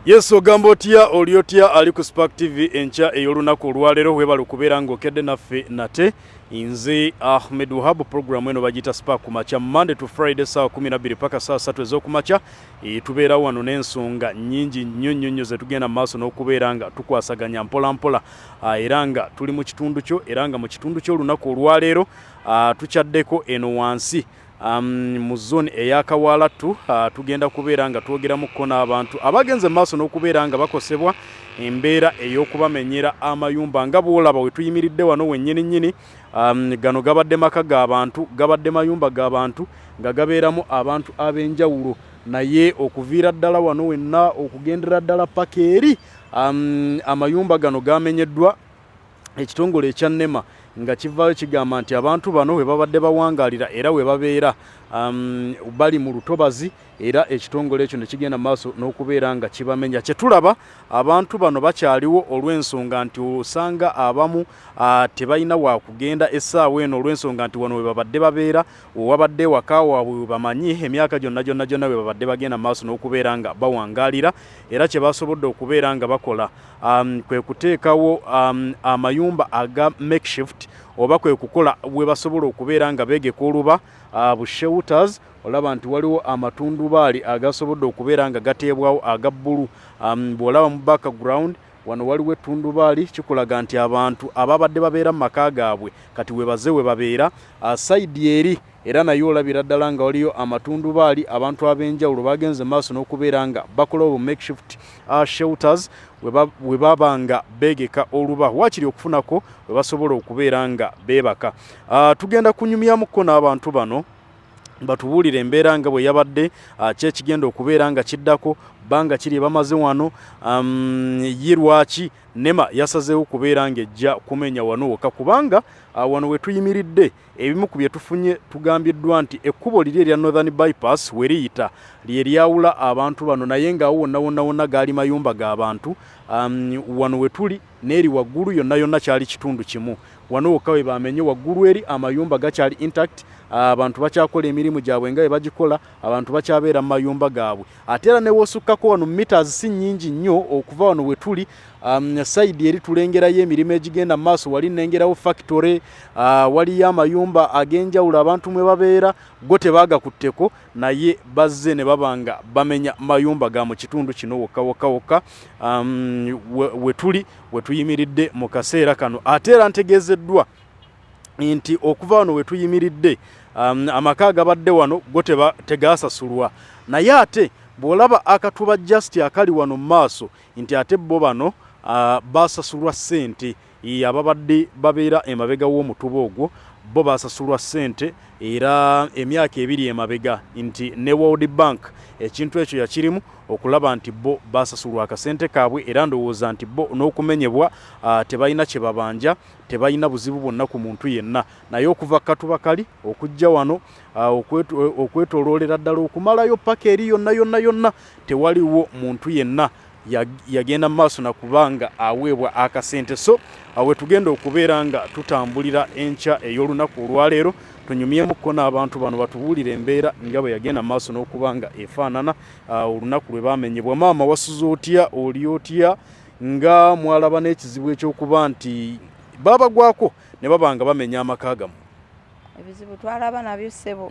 Yes, ogamba otya, oli otya ali ku Spark TV enkya ey'olunaku olwaleero? Webale okubeera ng'okedde naffe nate. Nze Ahmed Wahab. Programu eno bagiyita Spark ku makya, Monday to Friday, saawa 12 paka saa 3 ez'okumakya. Tubeera wano n'ensonga nnyingi nnyo nnyo nnyo zetugenda mu maaso n'okubeera nga tukwasaganya mpola mpola, era nga tuli mu kitundu kyo, era nga mu kitundu ky'olunaku olwaleero tukyaddeko eno wansi mu zone ey'Akawaalattu. Tugenda kubeera nga twogeramuko n'abantu abagenze mu maaso n'okubeera nga bakosebwa embeera ey'okubamenyera amayumba. Nga bw'olaba we tuyimiridde wano wennyini nnyini, gano gabadde maka g'abantu, gabadde mayumba g'abantu nga gabeeramu abantu ab'enjawulo, naye okuviira ddala wano wenna okugendera ddala paka eri, amayumba gano gamenyeddwa ekitongole ekya NEMA, nga kivaayo kigamba nti abantu bano we babadde bawangalira era we babeera bali mu lutobazi, era ekitongole ekyo ne kigenda maaso n'okubeera nga kibamenya. Kyetulaba, abantu bano bakyaliwo olw'ensonga nti osanga abamu tebalina wakugenda essaawa eno, olw'ensonga nti wano we babadde babeera, wewabadde ewaka waabwe, we bamanyi emyaka gyonna gyonna gyonna we babadde bagenda maaso n'okubeera nga bawangalira. Era kye basobodde okubeera nga bakola kwe kuteekawo amayumba aga makeshift, oba kwe kukola we basobola okubeera nga beegeka oluba, bu shelters. Olaba nti waliwo amatundubaali agasobodde okubeera nga gateebwawo aga bbulu. Bw'olaba mu background wano waliwo ettundubaali, kikulaga nti abantu ababadde babeera mu maka gaabwe kati webaze we babeera. Side eri era naye olabira ddala nga waliyo amatundubaali. Abantu ab'enjawulo bagenze maaso n'okubeera nga bakola obu makeshift shelters we baba nga beegeka oluba, waakiri okufunako we basobola okubeera nga beebaka. Tugenda kunyumyamuko n'abantu bano batubuulire embeera nga bwe yabadde, ki ekigenda okubeera nga kiddako, bbanga kiri bamaze wano, ye lwaki NEMA yasazeewo kubeera ng'ejja kumenya wano wokka, kubanga wano we tuyimiridde, ebimu ku bye tufunye, tugambiddwa nti ekkubo liri erya Northern Bypass we liyita lye lyawula abantu bano, naye ng'awo wonna wonna wonna gaali mayumba g'abantu. Wano we tuli n'eri waggulu yonna yonna kyali kitundu kimu. Wano wokka we bamenye. Waggulu eri amayumba gakyali intact, abantu bakyakola emirimu gyabwe nga bwe bagikola, abantu bakyabeera mu mayumba gaabwe. Ate era newosukkako wano, meters si nnyingi nnyo okuva wano we tuli, side eri tulengerayo emirimu egigenda mu maaso. Wali nnengerawo factory, waliyo amayumba ag'enjawulo abantu mwe babeera, go tebaagakutteko, naye bazze ne baba nga bamenya mayumba ga mu kitundu kino wokka wokka wokka, we tuli, we tuyimiridde mu kaseera kano. Ate era ntegeezeddwa nti okuva wano we tuyimiridde, amaka agabadde wano go tegasasulwa, naye ate bw'olaba akatuba just akali wano mu maaso, nti ate bo bano basasulwa ssente. Ababadde babeera emabega w'omutuba ogwo bo basasulwa ssente era emyaka 2 emabega, nti ne World Bank ekintu ekyo yakirimu okulaba nti bo basasulwa akasente kaabwe. Era ndowooza nti bo n'okumenyebwa tebalina kye babanja, tebalina buzibu bwonna ku muntu yenna. Naye okuva katuba kali okujja wano, okwetoloolera ddala okumalayo paka eri yonna yonna yonna, tewaliwo muntu yenna yagenda mu maaso nakubanga aweebwa akasente. So we tugenda okubeera nga tutambulira enkya ey'olunaku olwaleero, tunyumyemuko n'abantu bano batubuulire embeera nga bwe yagenda mu maaso n'okuba nga efaanana olunaku lwe bamenyebwa. Maama, wasuze otya? Oli otya nga mwalaba n'ekizibu ekyokuba nti babagwako ne baba nga bamenya amaka gammwe? Ebizibu twalaba nabyo, ssebo.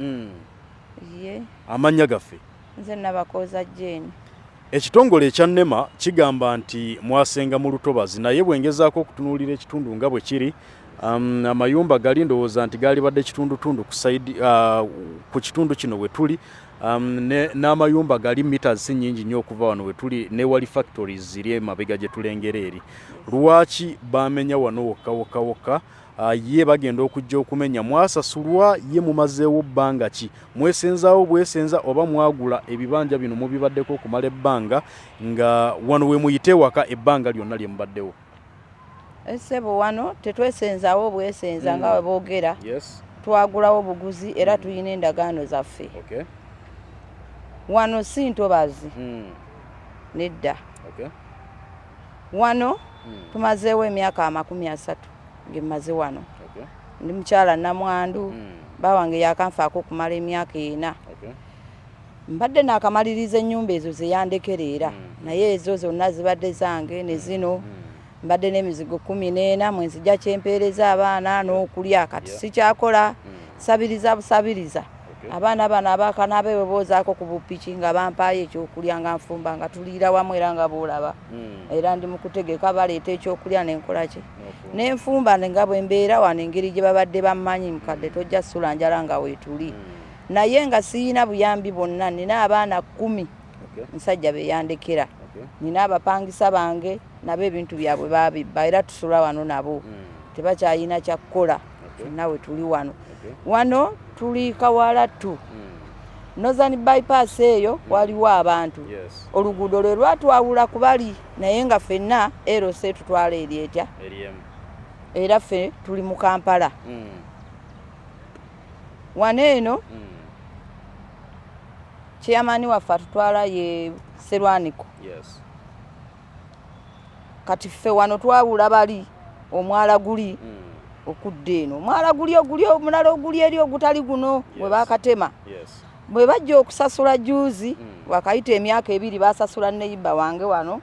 Ye. Amannya gaffe? Nze Nabakooza Jane. Ekitongole ekya NEMA kigamba nti mwasenga mu lutobazi, naye bwengezaako okutunuulira ekitundu nga bwe kiri, amayumba gali ndowooza nti gaali badde kitundutundu ku side, ku kitundu kino we tuli, n'amayumba gali meters si nnyingi nnyo okuva wano we tuli ne wali factories ziri emabega gye tulengera eri. Lwaki bamenya wano wokka wokka wokka? Ye bagenda okujja okumenya, mwasasulwa? Ye mumazeewo bbanga ki? Mwesenzaawo bwesenza, oba mwagula ebibanja bino mubibaddeko okumala ebbanga, nga wano we muyite ewaka ebbanga lyonna lye mubaddewo? Essebo, wano tetwesenzaawo bwesenza nga we boogera. Twagulawo buguzi era tulina endagaano zaffe. Wano si ntobazi, nedda. Wano tumazeewo emyaka 30 ngemaze wano. Ndi mukyala namwandu, ba wange yakanfaako okumala emyaka 4. Mbadde naakamaliriza ennyumba ezo ze yandekera era naye ezo zonna zibadde zange ne zino. Mbadde n'emizigo 14 mwe nzija kyempeereza abaana n'okulya. Kati sikyakola, sabiriza busabiriza. Abaana bano abakanaabe bwe boozaako ku bupiki nga bampaayo ekyokulya nga nfumba nga tuliira wamu era nga bw'olaba. Era ndi mu kutegeka baleeta ekyokulya ne nkola ki? Ne nfumba nga bwe mbeera wano engeri gye babadde bammanyi mukadde tojja sula njala nga weetuli. Naye nga siyina buyambi bwonna, nina abaana 10 musajja be yandekera. Nina abapangisa bange nabo ebintu byabwe babibba era tusula wano nabo. Tebakyalina kya kukola. Ffenna we tuli wano. Wano tuli Kawalatu. Northern Bypass eyo waliwo abantu. Oluguudo lwe lwatwawula ku bali naye nga ffenna LC tutwala eri etya? Era ffe tuli mu Kampala. Wano eno chairman waffe atutwala ye Serwaniko. Kati ffe wano twawula bali omwala guli okudda eno. Omwala guli oguli omulala oguli eri ogutali guno gwe baakatema. Bwe bajja okusasula juzi wakayita emyaka 2 baasasula neighbor wange wano.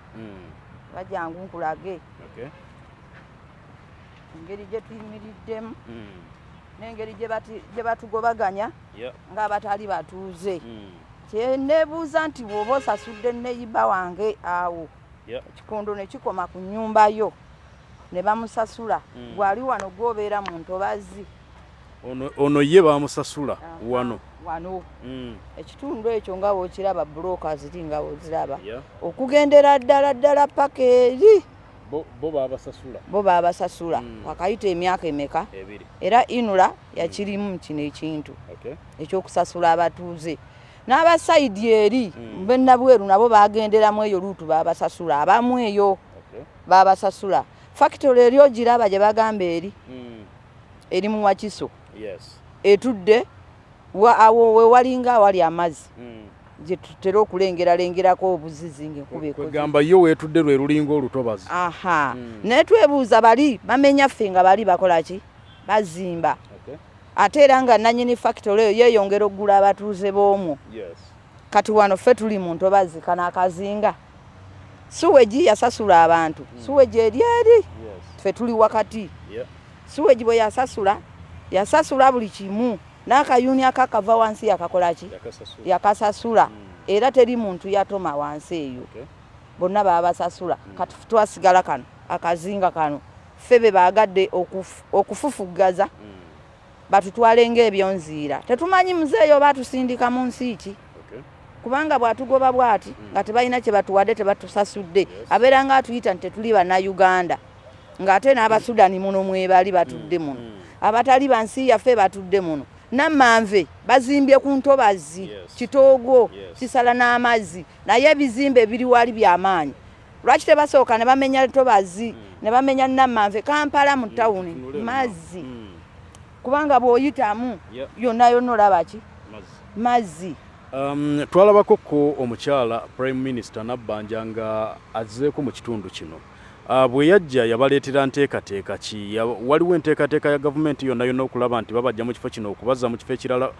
Bajangu nkulage. Engeri gye tuyimiriddemu n'engeri gye batugobaganya ng'abatali batuuze. Kye neebuuza nti bw'oba osasudde neighbor wange awo ekikondo ne kikoma ku nnyumba yo ne bamusasula, gwali wano gw'obeera mu ntobazi. Ono ye bamusasula wano. Wano. Ekitundu ekyo nga bw'okiraba bbulooka ziri nga bw'oziraba. Okugendera ddala ddala paka eri. Bo baabasasula. Bo baabasasula. Wakayita emyaka emeka? 2. Era Inula yakirimu kino ekintu eky'okusasula abatuuze. N'abasayidi eri b'ennabweru nabo baagenderamu eyo luutu baabasasula abamu eyo baabasasula. Factory eri ogiraba gye bagamba eri eri mu Wakiso. Etudde awo we walinga awali amazzi gye tutera okulengeraalengerako obuzizi ng'enkuba ekoze. Kwegamba yo weetudde lwe lulinga olutobazi. Naye twebuuza bali bamenya ffe nga bali bakola ki? Bazimba. Ate era nga nannyini factory eyo yeeyongera okugula abatuuze b'omwo. Kati wano ffe tuli mu ntobazi kano akazinga. Suweji yasasula abantu. Suweji eri eri. Ffe tuli wakati. Suweji bwe yasasula, yasasula buli kimu. N'akayuuni akakava wansi yakakola ki? Yakasasula. Era teri muntu yatoma wansi eyo. Bonna baabasasula. Kati twasigala kano akazinga kano. Ffe be baagadde okufufuggaza batutwale ng'ebyonziira. Tetumanyi muzeeyi oba atusindika mu nsi ki? Kubanga bw'atugoba bw'ati nga tebalina kye batuwadde tebatusasudde, abeera ng'atuyita nti tetuli Bannayuganda, ng'ate n'Abasudani muno mwebali batudde muno, abatali ba nsi yaffe batudde muno. Nammanve bazimbye ku ntobazi, kitoogo kisala n'amazzi, naye ebizimbe ebiri wali by'amaanyi. Lwaki tebasooka ne bamenya ntobazi ne bamenya Nammanve? Kampala mu tawuni mazzi, kubanga bw'oyitamu yonna yonna olaba ki? Mazzi. Twalabako ko omukyala Prime Minister Nabbanja nga azzeeko mu kitundu kino. Bwe yajja yabaleetera nteekateeka ki? Waliwo enteekateeka ya gavumenti yonna yonna okulaba nti babajja mu kifo kino okubazza mu kifo ekirala,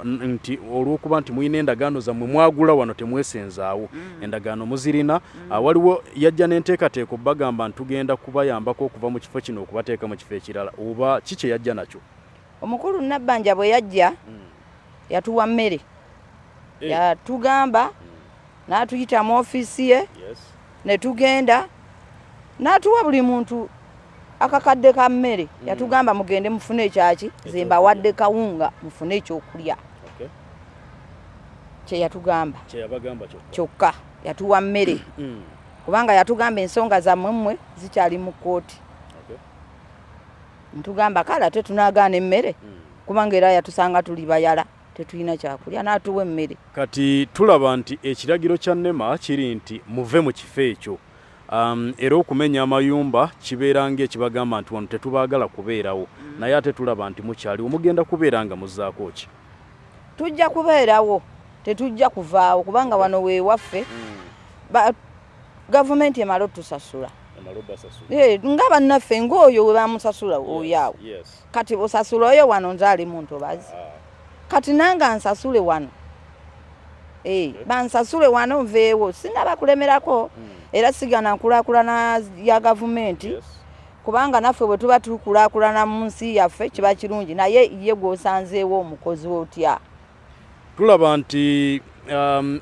nti olw'okuba nti mulina endagaano zammwe mwagula wano temwesenzaawo, endagaano muzirina. Waliwo yajja n'enteekateeka obbagamba nti tugenda kubayambako okuva mu kifo kino okubateeka mu kifo ekirala, oba ki kye yajja nakyo? Omukulu Nabbanja bwe yajja yatuwa mmere, yatugamba n'atuyita mu ofiisi ye ne tugenda n'atuwa buli muntu akakadde ka mmere. Yatugamba mugende mufune ekyaki, nze mbawadde kawunga mufune ekyokulya. Kye yatugamba kyokka, yatuwa mmere kubanga yatugamba ensonga zammwe mmwe zikyali mu kkooti. Ntugamba kale ate tunaagaana emmere kubanga era yatusanga tuli bayala tetulina kyakulya, n'atuwa emmere. Kati tulaba nti ekiragiro kya NEMA kiri nti muve mu kifo ekyo. Era okumenya amayumba kibeera ng'ekibagamba nti wano tetubaagala kubeerawo, naye ate tulaba nti mukyaliwo, mugenda kubeera nga muzzaako ki? Tujja kubeerawo, tetujja kuvaawo kubanga wano weewaffe. Gavumenti emala otusasula nga bannaffe ng'oyo we bamusasula oyo awo. Kati osasula oyo wano nze ali mu ntobazi, kati nange ansasule wano. Eh, bansasule wano nveewo, sinaba kulemerako era sigana nkulaakulana ya gavumenti, kubanga naffe bwe tuba tukulaakulana mu nsi yaffe kiba kirungi, naye ye gw'osanzeewo omukozi otya? Tulaba nti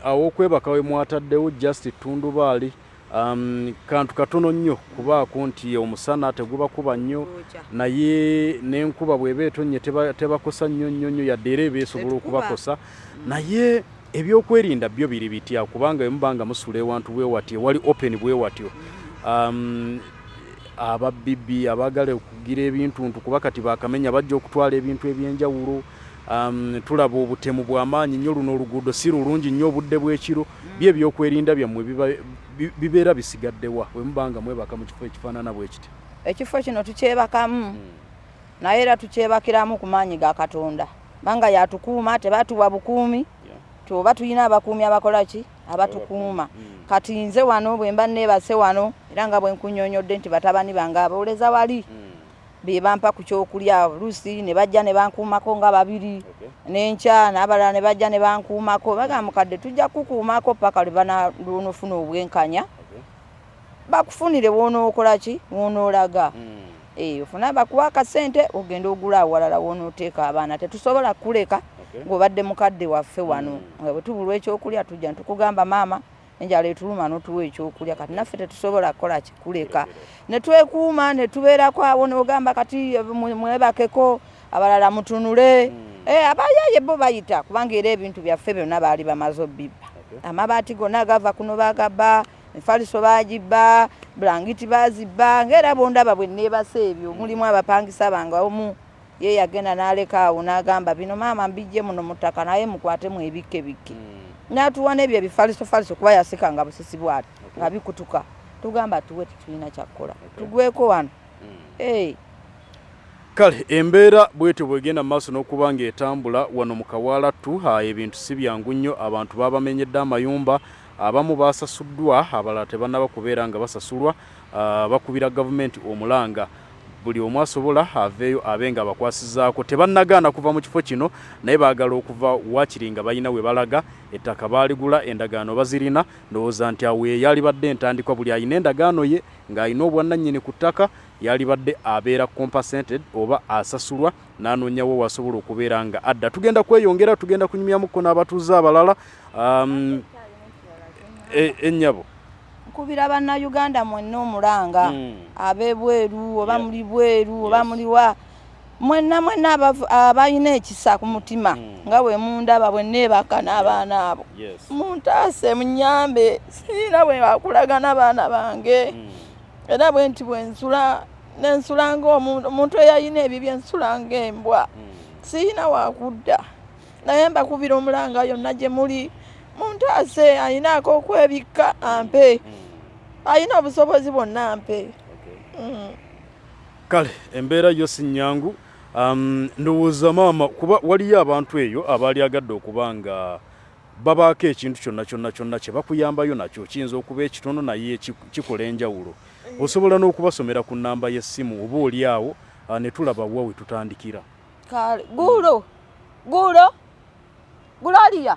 awokwebaka we mwataddewo just ttundubaali, kantu katono nnyo kubaako nti omusana tegubakuba nnyo, naye n'enkuba bw'eba etonnye tebakosa nnyo nnyo nnyo, yadde era eba esobola okubakosa. Naye ebyokwerinda byo biri bitya? Kubanga bwe muba nga musula ewantu bwe wati ewali open bwe watyo, ababbibi abaagala okugira ebintuntu, kuba kati bakamenya bajja okutwala ebintu ebyenjawulo, tulaba obutemu bw'amaanyi nnyo, luno oluguudo si lulungi nnyo obudde bw'ekiro, byo ebyokwerinda byammwe bibeera bisigaddewa bwe muba nga mwebaka mu kifo ekifaanana bwe kiti? Ekifo kino tukyebakamu, naye era tukyebakiramu ku maanyi ga Katonda, banga yatukuuma. Tebatuwa bukuumi, tuoba tulina abakuumi abakola ki, abatukuuma. Kati nze wano bwe mba neebase wano, era nga bwe nkunyonyodde nti batabani bange abooleza wali be bampa ku kyokulya, oluusi ne bajja ne bankuumako nga babiri n'enkya, n'abalala ne bajja ne bankuumako, bagamba, "Mukadde, tujja kukuumako paka lwe lw'onoofuna obwenkanya, bakufunire w'onookola ki, w'onoolaga." Eh, ofuna bakuwa akasente ogenda ogula awalala w'onooteeka abaana. Tetusobola kukuleka ng'obadde mukadde waffe wano, nga bwe tubulwa ekyokulya tujja ntukugamba, "Maama, enjala etuluma," n'otuwa ekyokulya. Kati naffe tetusobola kukola kikuleka, ne twekuuma ne tubeerako awo, n'ogamba kati mwebakeko, abalala mutunule. Eh, abayaye bo bayita, kubanga era ebintu byaffe byonna baali bamaze obibba. Amabaati gonna gava kuno bagabba, emifaliso bagibba, bulangiti bazibba, ngaera bondaba bwe neebasa ebyo. Mulimu abapangisa bange, omu ye yagenda n'aleka awo n'agamba, "Bino maama mbijje muno mu ttaka, naye mukwatemu ebikke bikke." N'atuwa n'ebyo ebifalisofaliso, kuba yasikanga busisi bwati nga bikutuka. Tugamba tuwe, tetulina kyakkola, tugweko wano. Hey. Kale embeera bwetyo bwegenda mu maaso n'okuba ng'etambula wano mu Kawaalattu. Ebintu si byangu nnyo. Abantu babamenyedde amayumba, abamu basasuddwa, abalala tebannaba kubeera nga basasulwa. Bakubira gavumenti omulanga, buli omu asobola aveeyo abe nga abakwasizaako. Tebannagaana kuva mu kifo kino, naye baagala okuva waakiri nga balina we balaga. Ettaka baaligula, endagaano bazirina. Ndowooza nti awo yalibadde entandikwa. Buli alina endagaano ye ng'alina obwannannyini ku ttaka yalibadde abeera compensated oba asasulwa n'anoonyawo wasobola okubeera nga adda. Tugenda kweyongera, tugenda kunyumyamuko n'abatuuze abalala. Ennyabo. Nkubira Bannayuganda mwenna omulanga, ab'ebweru oba muli bweru oba muliwa, mwenna mwenna abalina ekisa ku mutima, nga bwe mundaba bwe neebaka n'abaana abo, muntaase, munyambe. Sirina bwe bakulaga n'abaana bange, era bwe nti bwe nsula, nensula ng'omuntu eyalina ebibye, nsula ng'embwa, sirina wakudda. Naye mbakubira omulanga yonna gye muli, muntaase. Alina ak'okwebikka ampe, alina obusobozi bwonna ampe. Kale embeera yo si nnyangu. Ndowooza maama, kuba waliyo abantu eyo abaali agadde okuba nga babaako ekintu kyonna kyonna kyonna kye bakuyambayo nakyo, kiyinza okuba ekitono naye kikola enjawulo. Osobola n'okubasomera ku nnamba y'essimu oba oli awo, ne tulaba wa we tutandikira. Kale gulo gulo Gloria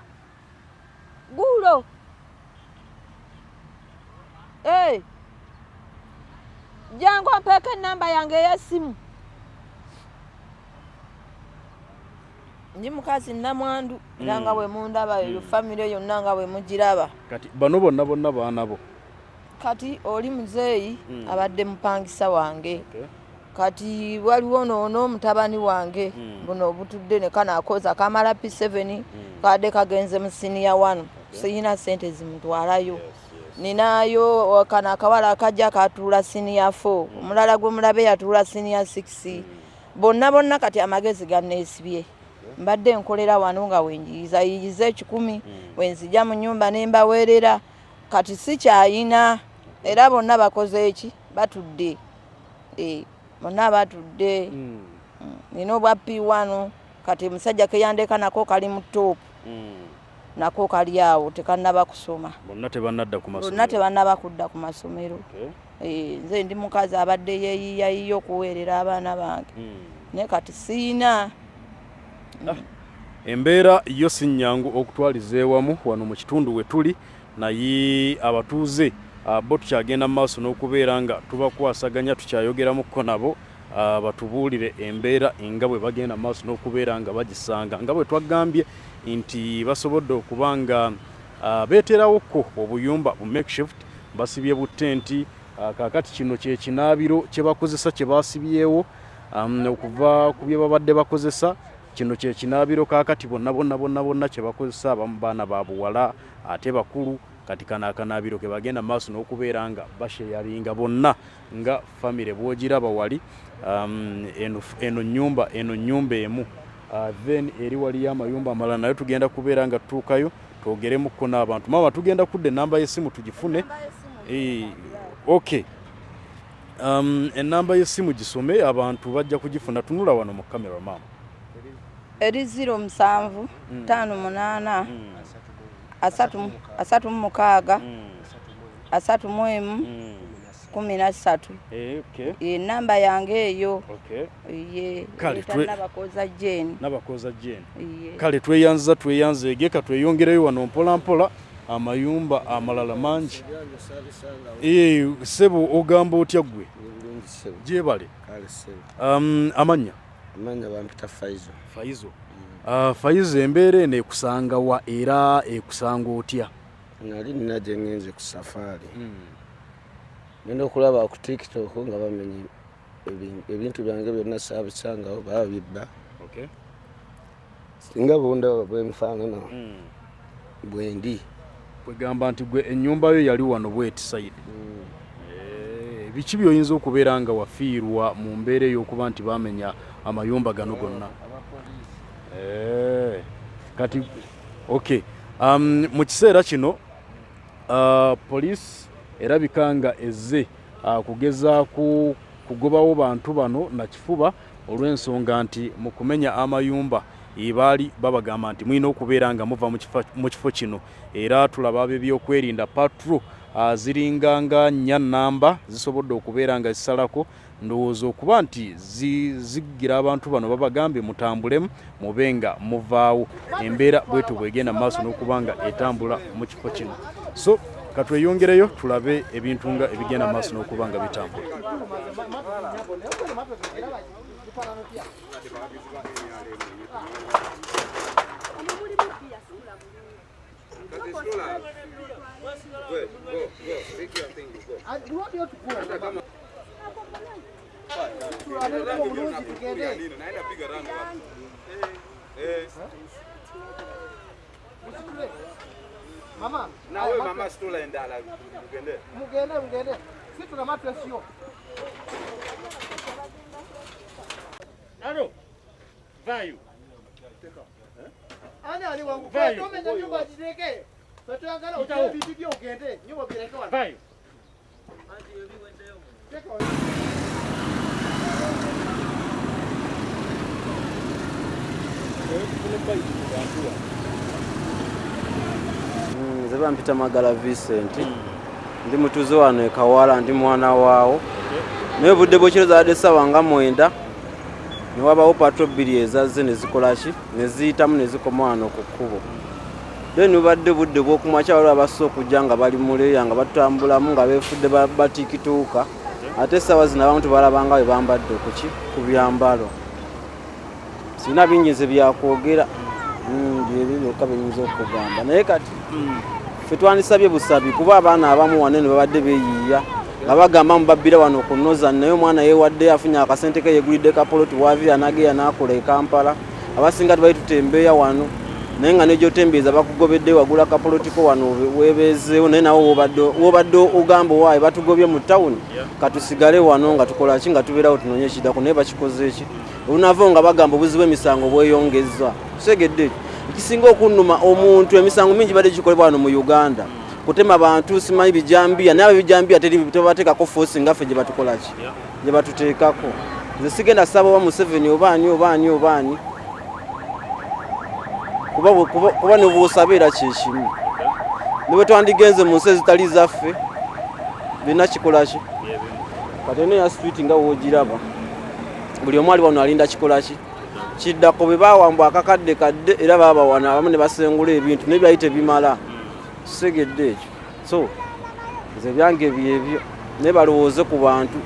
gulo. Hey. Jangu ompeeko enamba yange ey'essimu. Ndi mukazi namwandu, era nga bwe mundaba eyo, famire yonna nga bwe mugiraba. Kati bano bonna bonna baana bo? Kati oli muzeeyi abadde mupangisa wange. Kati waliwo noono mutabani wange, buno obutudde ne kano akoza kamala P7, kadde kagenze mu senior 1, siyina sente zimutwalayo. Ninayo kano akawala akajja katuula senior 4, omulala gwe mulabe yatuula senior 6. Bonna bonna kati amagezi ganneesibye. Mbadde nkolera wano nga wenjiyiza yiyiza 100, wenzija mu nyumba ne mbaweerera. Kati sikyayina, era bonna bakoze eki, batudde. Eh, bonna batudde. Nina obwa P1, kati omusajja keyandeka nako kali mu top, nako kali awo tekannaba kusoma. Bonna tebannadda ku masomero? Bonna tebannaba kudda ku masomero. Eh, nze ndi mukazi abadde yeeyiyayiya okuweerera abaana bange, naye kati siina. Ah, Embeera yo si nnyangu okutwaliza ewamu wano mu kitundu we tuli, naye abatuuze bo tukyagenda mu maaso n'okubeera nga tubakwasaganya, tukyayogeramukko nabo batubuulire embeera nga bwe bagenda mu maaso n'okubeera nga bagisanga. Nga bwe twagambye nti basobodde okuba nga beeteerawokko obuyumba bu makeshift, basibye bu ttenti. Kaakati kino kye kinaabiro kye bakozesa kye basibyewo okuva ku bye babadde bakozesa. Kino kye kinaabiro kaakati bonna bonna bonna bonna kye bakozesa, abamu baana ba buwala ate bakulu. Kati kano akanaabiro ke bagenda maaso n'okubeera nga basheyaringa bonna nga famire. Bw'ogiraba wali eno nnyumba, eno nnyumba emu, then eri waliyo amayumba amalala, naye tugenda kubeera nga tutuukayo twogeremukko n'abantu. Maama, tugenda kudda, ennamba y'essimu tugifune. Okay, ennamba y'essimu gisome, abantu bajja kugifuna. Tunula wano mu kamera, maama. Eri 07 58 36 31 13. Enamba yange eyo. Ye. Kale, Nabakoza Jane. Nabakoza Jane. Kale tweyanziza, tweyanzeege. Ka tweyongereyo wano mpola mpola, amayumba amalala mangi. Sebo, ogamba otya ggwe? Gyebale. Amannya? Amanya bampita Faizo. Faizo. Faizo, embeera eno ekusanga wa era ekusanga otya? Nali nina gye ngenze ku safaari, ngenda okulaba ku TikTok nga bamenye ebintu byange byonna, saabisangawo, babibba. Singa bundaba bwenfaanana bwendi. Kwegamba nti gwe ennyumba yo yali wano bweti side. Biki byoyinza okubeera nga wafiirwa mu mbeera ey'okuba nti bamenya amayumba gano gonna? Kati okay, mu kiseera kino poliisi erabika nga ezze kugezaako kugobawo bantu bano na kifuba, olw'ensonga nti mu kumenya amayumba baali babagamba nti mulina okubeera nga muva mu kifo kino. Era tulaba ab'ebyokwerinda, patrol ziringa nga nnya namba, zisobodde okubeera nga zisalako, ndowooza okuba nti zigira abantu bano babagambye mutambulemu mube nga muvaawo. Embeera bwetyo bwegenda mu maaso n'okuba nga etambula mu kifo kino. So katweyongereyo tulabe ebintu nga ebigenda mu maaso n'okuba nga bitambula. Mama, Nawe mama, situla endala mugende. Mugende, mugende. Situla mattress yo. Alo, vaayo. Ani ali wangu? Vayo. Tomenya nyumba gireke. Twagala otye ebintu byo ogende. Nyumba bireke wano. Vaayo. Teka wano. Nze bampita Magala Vincent, ndi mutuuze wano e Kawala, ndi mwana waawo. Naye obudde bwekiro zaadde ssaawa nga 9, ne wabawo patrol bbiri ezazze ne zikola ki, ne ziyitamu ne zikoma wano ku kkubo. Then bubadde budde bw'okumakya, waliwo abasse okujja nga bali muleeya nga batambulamu nga beefudde batikituuka, ate essaawa zino abantu balabanga bwe bambadde kuki ku byambalo. Sirina bingi nze byakwogera. Byebyo byokka byenyinza okugamba, naye kati ffe twandisabye busabi, kuba abaana abamu wano eno babadde beeyiiya nga bagamba mubabbira wano ku Northern, naye omwana yeewadde afunye akasente ke, yeegulidde kapoloti, waavira n'ageya n'akola e Kampala. Abasinga tubali tutembeeya wano, naye nga negyotembeeza bakugobedde, wagula kapolotiko wano weebeezeewo, naye nawe wobadde ogamba owaaye batugobye mu tawuni, katusigale wano nga tukola ki, nga tubeerawo tunoonye ekiddako. Naye bakikoze ki, olunava nga bagamba obuzibu emisango bweyongezza. Segedde ekisinga okunnuma, omuntu emisango mingi badde gikolebwa wano mu Uganda, kutema bantu, simanyi bijambiya, naye abebijambiya teri tebabateekako force nga ffe gye batukola ki, gye batuteekako. Nze sigenda saba oba Museveni oba ani oba ani oba ani, kuba ne bw'osaba era kyekimu, ne bwe twandigenze mu nsi ezitali zaffe, byonna kikola ki. Kati eno ya street nga woogiraba, buli omu ali wano alinda kikola ki. Kiddako bwe bawambwa akakadde kadde era babawana abamu ne basengula ebintu naye byali tebimala. Kitegedde ekyo. So nze byange byebyo, naye balowooze ku bantu.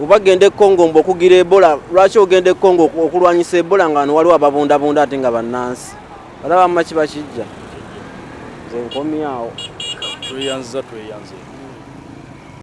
Oba genda e Congo mbu okugira Ebola, lwaki ogenda e Congo okulwanyisa Ebola nga wano waliwo ababundabunda ate nga bannansi? Balaba mma kiba kijja. Nze nkomyawo. Tweyanziza, tweyanze.